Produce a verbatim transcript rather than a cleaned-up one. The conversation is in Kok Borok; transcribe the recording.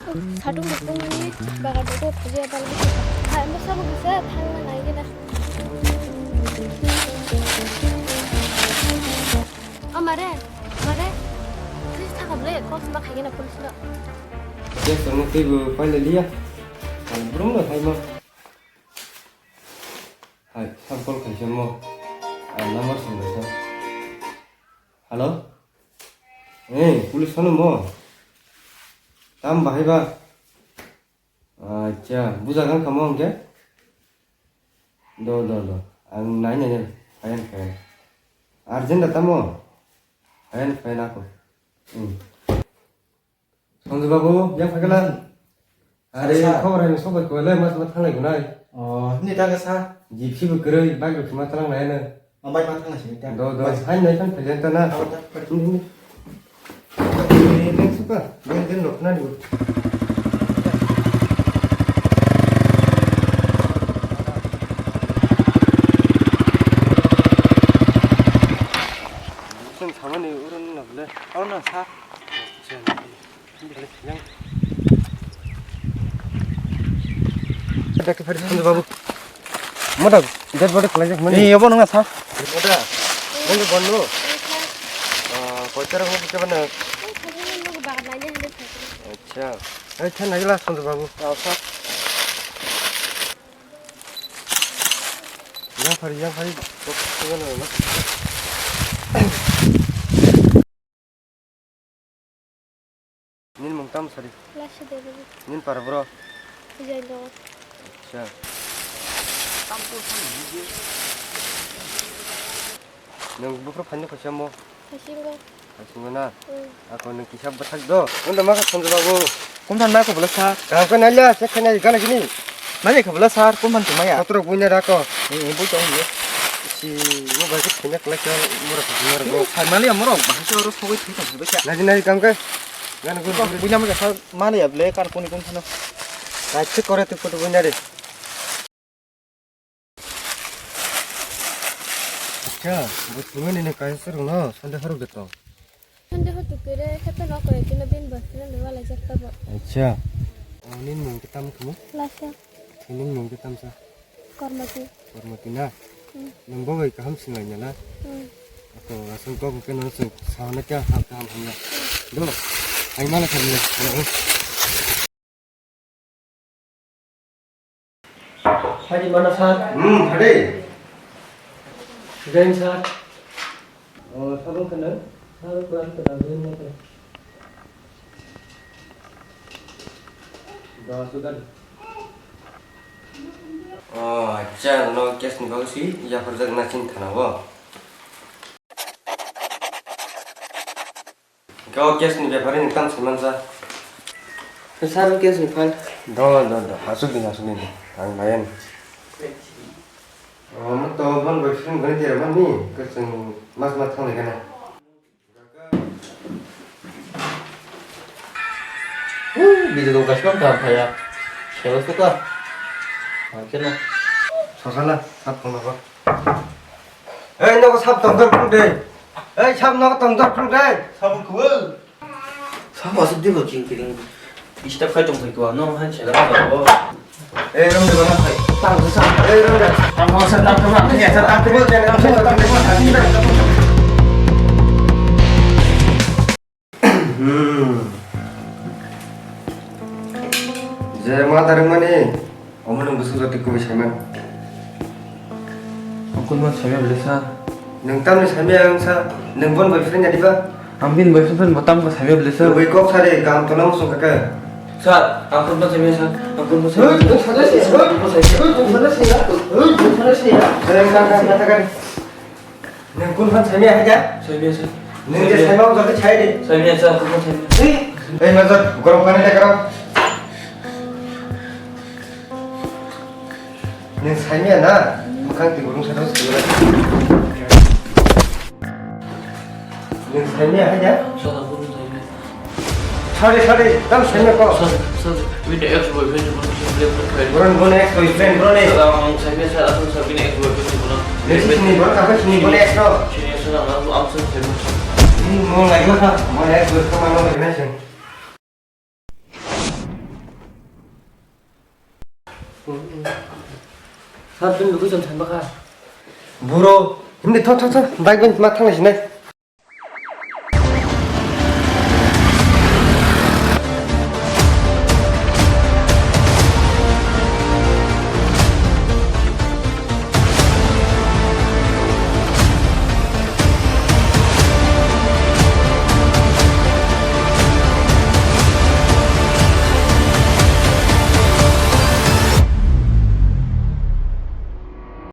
Satung bukung ni bagan bukung puja bal bukung. Hai, mo sabuk bisa thang na nai gina. O mare, mare, please thaka ble, call sma khai gina police lo. Yes, ano tei bo paila liya. Ang brum no hai ma. Hai, sam call khai mo. Ang number sing sa. Hello? Eh, police phone mo? Tam bahai ba? Acha, buja kang kamo hwnkhe? Do, do, do. Ang nai, nai, nai. Phayan, phayan. Urgent da tamo? Phayan, phayan ako. Hmm. Sanju babu, yang phagala. Are, sa. Khobor hai sok bai kwlai, mas mas thanglai gunai. Oh, ni ta sa. Gypsy bo kwrwi, bike bo thuma tlang lai na. Ang bai ma thang sini ta. Do, do. Bai. Hai nai kan phajan ta na. Abo ta. Ni, ni. Ni, ni suka. Ni, ni lok na ni. Sen sama ni urun na bole. Aro na sa. Sen. Doctor Farid Sanju babu. Mada, dead body khlaijak mani. Ni, obo nungna sa. Mada, nungni bonno. Ah, koitara mo kisa bana. Acha. Ai, than nagila Sanju babu. Aw, sa. Yang phari, yang phari. Nini mung tamo sari? Lasha Devi. Nini para bro? Vijay Nagar. Acha. Nwng buphuru phaino khaisa mo? Khaisingo. Khaisingo na? Mm. Ako nwng kisa bwthak do. Unda ma kha Sanju babu. Kum than ma kha bwla sa? Kaham khe naila, check khe nai gana gini. Nai kha bwla sir, kum than tongmaya? Kotorok buina rako. Eh, eh, bui tong bwla. Si, mo bai khe thina kwlai khe mura khe mura bo. Sir mali amorok bahai se oro sogwi thwi tong bwla. Nai nai kam khe. Gana gana. Buina mo sa mali able kar kuni kum thano. Kaise kore tu kutu buina de. Acha, bo thwngmani ni kaisa rwngno Sunday horok de tong. Sunday horok de kere, happy no kore, kino bin boyfriend ni wala jak tabo. Acha. O, nini mung khe tamo khe mo? Lasha. Nini mung khe tamsa? Kormoti. Kormoti na? Hmm. Nwng bo bai kaham singlai na na? Hmm. Ako aswk kok khe no swng sa hwnwi khe ham kaham hamya. Hmm. Do, hai mala khamya. Hari mana, sir? Hmm, hari. Jain, sir. Oh, sabun kena? Sabun kurang kena, jain motor. Da sudah. Oh, acha, no case ni bagwi si, ya perjak na chin thana bo. Hwnkhe o case ni bepari nwng tamo saimansa? Sir, o case ni file. Do, do, do. Aswk din, aswk din. Ang nayan. Omo to bon boyfriend gani tera mani. Kwchwng mas mas thang lekha na. Hui, video kaisa kaham phaiya. Selo suka. Ang khe no. Sosala, sap phone ba. Ei, nogo sap tong dor phung de. Ei, sap nogo tong dor phung de. Sap kubul. Sap asuk di bo king kiring. Step khai tong khai kwa, no han chela ba bo. Ei, rom de bana khai. Tang sa. Ei, rom de. Tang sa, tang sa, tang sa, tang sa. Hmm. Je ma darwk mani, omo nwng bwswk jotoi kubui saiman. Ang kunman saimaya bwle sir. Nwng tamni saimaya wngsa, nwng bon boyfriend ya diba? Ang bini boyfriend bo tamkhe saimaya bwle sir. Kubui kok sari, kaham tongna muchung kha khe. Sir, ang kunman saimaya sir, ang kunman saimaya. Hoi, tong sana se, hoi, tong sana se, hoi, tong sana se. Hoi, tong sana se. Nwng kun phan saimaya hai da? Saimaya sir. Nwng je saimaya. Saimaya wng jagwi sai de. Saimaya sir, kun phan saimaya. Ei, ei, major, gorom pani de gorom. Nwng saimaya na? Mwkhang twi burung sa thang saiya. Nwng saimaya hai da? Sir, ang kun phan saimaya. Sorry, sorry, tam saimaya ko. Sir, sir, bini ex boyfriend ni bono kisa blame khe khlai. Boron, bono ex boyfriend, bono ni. Sir, ang saimaya sir, aswk sir, bini ex boyfriend ni bono. Nisi sini bono, apa sini bono ex no? Sini sir, ang, ang sir saimaya sir. Ini mau lagi apa? Mau ex boyfriend mana lagi nasi? Sir, bini location saima kha. Buro, hindi tho, tho, tho, bike ben ma thanglai sinai.